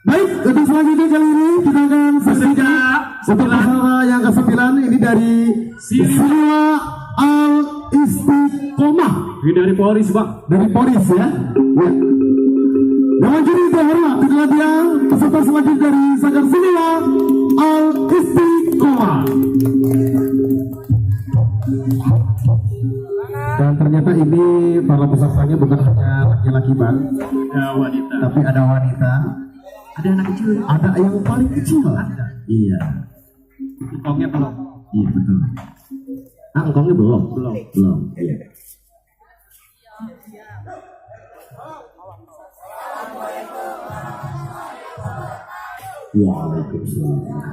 Baik, untuk selanjutnya kali ini kita akan saksikan untuk peserta yang ke-9 ini dari Siliwa Al Istiqomah. Ini dari Polris, Bang. Dari Polris ya. Ya. Yang jadi terhormat pelatihan peserta selanjutnya dari Sanggar Siliwa Al Istiqomah. Dan ternyata ini para pesertanya bukan hanya laki-laki, Bang. Ada wanita. Tapi ada wanita. Ada anak kecil. Ada yang paling kecil. Ada. Iya. Engkongnya belum. Iya betul. Ah, engkongnya belum. Belum. Waalaikumsalam.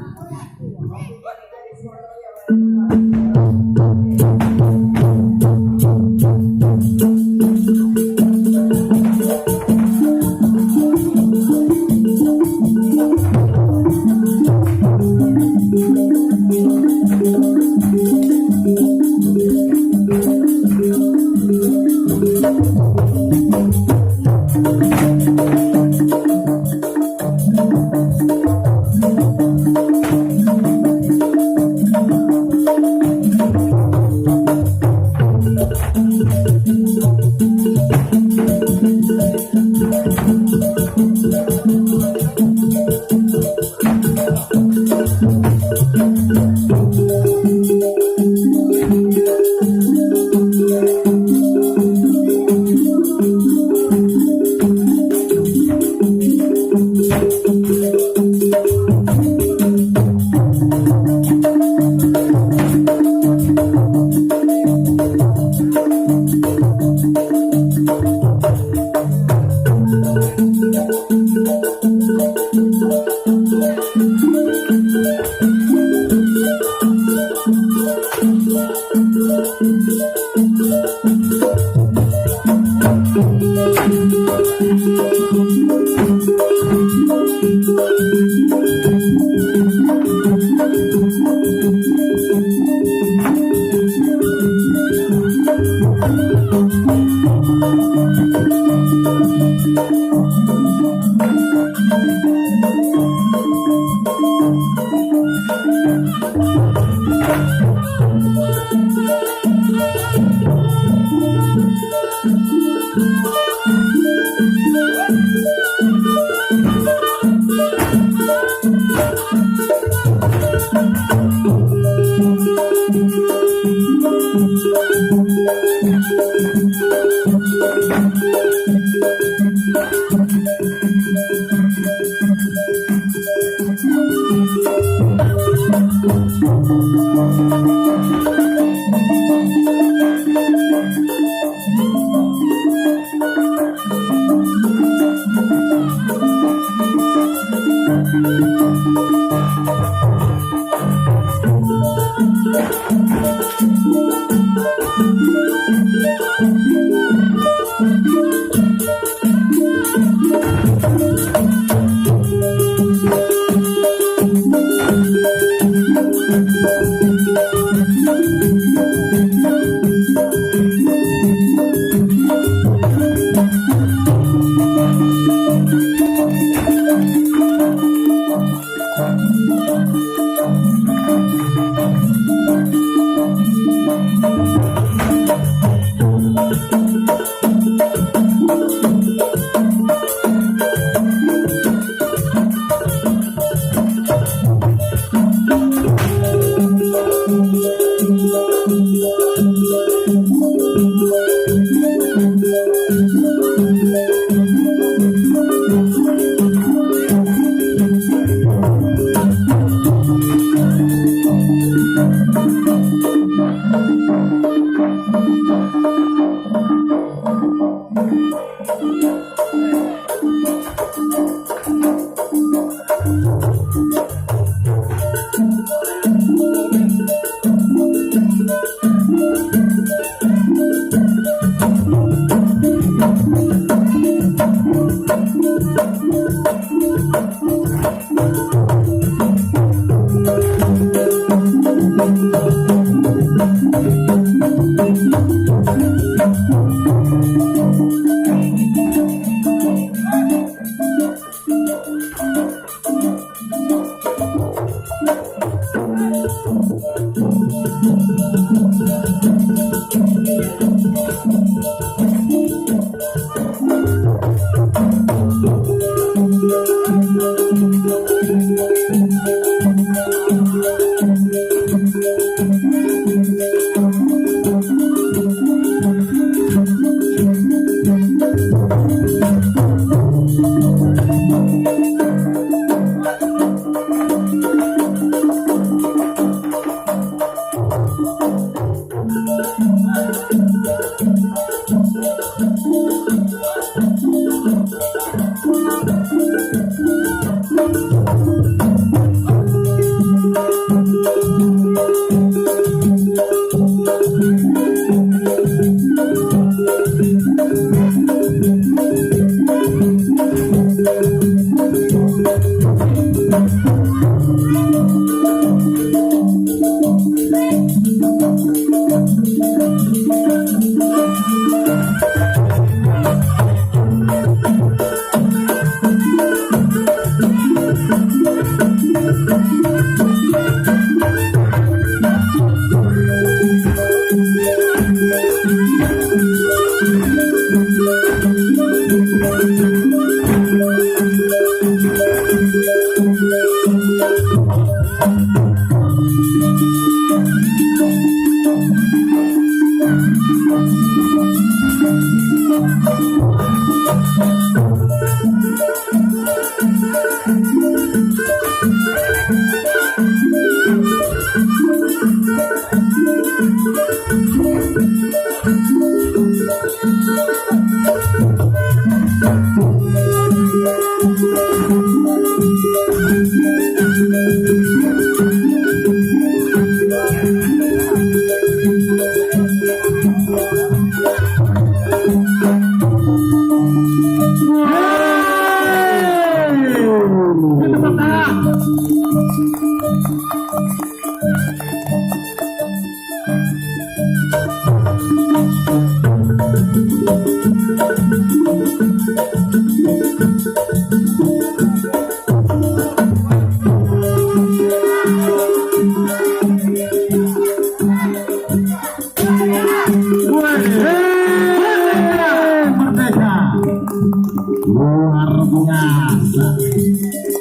Luar biasa.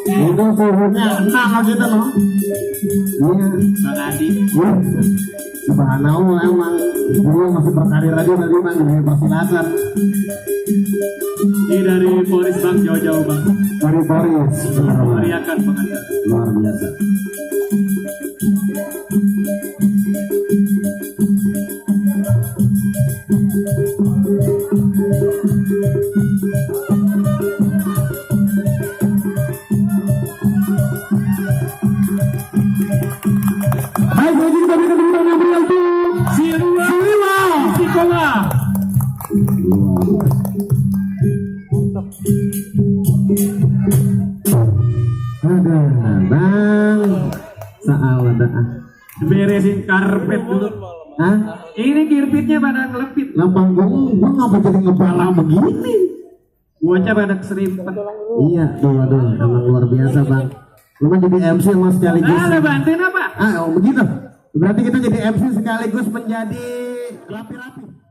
Itu suhunya 6 gitu loh. Iya. Bang Adi. Subhanallah emang. Dia masih berkarir aja tadi bang dari persilatan. Ini dari Polres Bang, jauh-jauh Bang. Poris. Teriakan pengajar. Luar biasa. Baik, lagi kita berikan tepuk tangan yang meriah untuk Siliwa Istiqomah. Ada bang salah dah. Beresin karpet dulu. Hah? Ini kirpitnya pada ngelepit. Lah panggung gua ngapa jadi ngeparah begini? Bocah pada keserimpet. Iya, aduh, emang luar biasa bang. Lu mah jadi MC mas sekaligus. Nah, bantuin apa? Oh begitu. Berarti kita jadi MC sekaligus menjadi rapi-rapi.